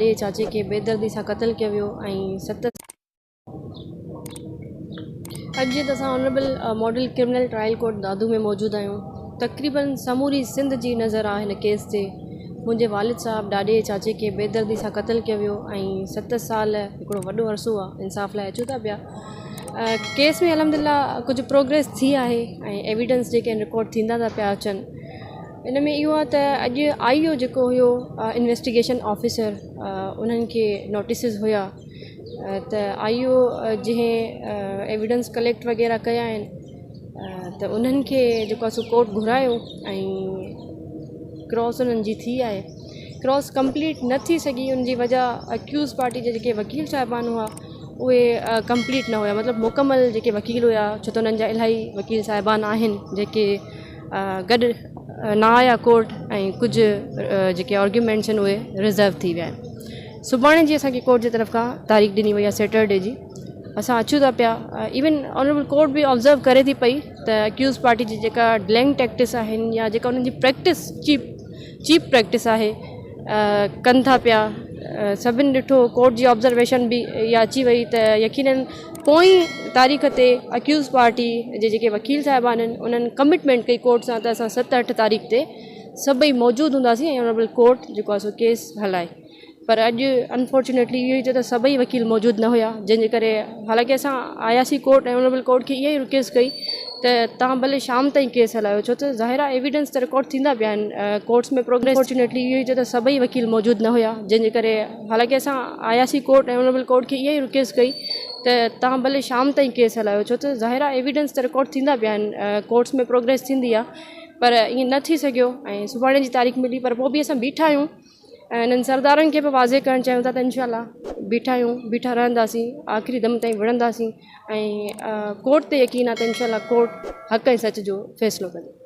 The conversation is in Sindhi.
ڏاڏي چاچي کي بيدردي سان قتل ڪيو ويو ۽ ست. اڄ جيئن ته اسان honourable model criminal trial court Dadu ۾ موجود آهيون تقريبن سموري سنڌ جي نظر آهي هن ڪيس تي منهنجي والد صاحب ڏاڏي چاچي کي بيدردي سان قتل ڪيو ويو ۽ ست سال هڪڙو وڏو عرصو آهي انصاف لاء اچون ٿا پيا ڪيس ۾ الحمدلله ڪجهه پروگريس ٿي آهي ۽ ايويڊنس جيڪي آهن رڪارڊ ٿيندا ٿا پيا اچن ان ۾ اهو آهي ته اڄ آئي او جيڪو هيو انويسٽيگيشن آفيسر انهن کي نوٽيسز هيا ته آئي او جنهن ايويڊنس ڪليڪٽ وغيره ڪيا آهن ته انهن کي جيڪو آهي سو ڪورٽ گهرايو ۽ ڪراس انهن جي ٿي آهي ڪراس ڪمپليٽ نه ٿي سگهي ان جي وجه اڪيوز پارٽي جا جيڪي وڪيل صاحبان هئا اهي ڪمپليٽ نه هيا مطلب مڪمل جيڪي وڪيل هيا ڇو ته انهن جا الاهي وڪيل صاحبان آهن جيڪي گڏ نه آيا ڪورٽ ۽ ڪجهه جيڪي آرگيومينٽس آهن اهي ريزرو ٿي ويا آهن سڀاڻي جي اسانکي ڪورٽ جي طرف کان تاريخ ڏني وئي آهي سيٽرڊي جي اسان اچون ٿا پيا ايون آنريبل ڪورٽ به آبزرو ڪري ٿي پئي ته اڪيوز پارٽي جي جيڪا ڊلينگ ٽيڪٽس آهن يا جيڪا انهن جي پريڪٽس چيپ چيپ پريڪٽس آهي ڪن ٿا پيا سڀني ڏٺو ڪورٽ جي آبزرويشن به اها اچي وئي ته يقينن پوئين تاريخ تي اڪيوز پارٽي جي جيڪي وڪيل صاحبان آهن انهن ڪمٽمينٽ ڪئي ڪورٽ سان ته اسان ست اٺ تاريخ تي سڀئي موجود هونداسين ۽ آنريبل ڪورٽ جيڪو آهي سو ڪيس هلائي پر اڄ انفارچونيٽلي اهو ئي ٿيو ته سڀئي وڪيل موجود نه هيا جنهن جي ڪري حالانڪه اسان آياسين ڪورٽ ۽ آنريبل ڪورٽ کي اها ئي رڪويسٽ ڪئي ته توهان ڀلي شام تائين ڪيس هلايو ڇو ته ظاهر آهي ايويڊنس ته رڪارڊ ٿيندا پيا آهن ڪورٽس ۾ پروگريس انفارچونيٽلي اهو ئي ٿيو ته سڀئي وڪيل موجود نه هيا جنهن جي ڪري حالانڪه اسان آياسين ڪورٽ ۽ آنريبل ڪورٽ کي اها ئي رڪويسٽ ڪئي ته توهان ڀلي شام تائين ڪيس هلايو ڇو ته ظاهر آهي ايويڊنس ته رڪارڊ ٿيندا پيا آهن ڪورٽس ۾ پروگريس ٿيندي آهي پر ائين نه ٿي سگهيو ۽ سڀاڻي جي تاريخ ملي پر پوء به اسان بيٺا آهيون ۽ انهن سردارن کي به واضح ڪرڻ چاهيون ٿا ته انشاء الله بيٺا آهيون بيٺا رهنداسين آخري دم تائين وڙهنداسين ۽ ڪورٽ تي يقين آهي ته انشاء الله ڪورٽ حق ۽ سچ جو فيصلو ڪندي.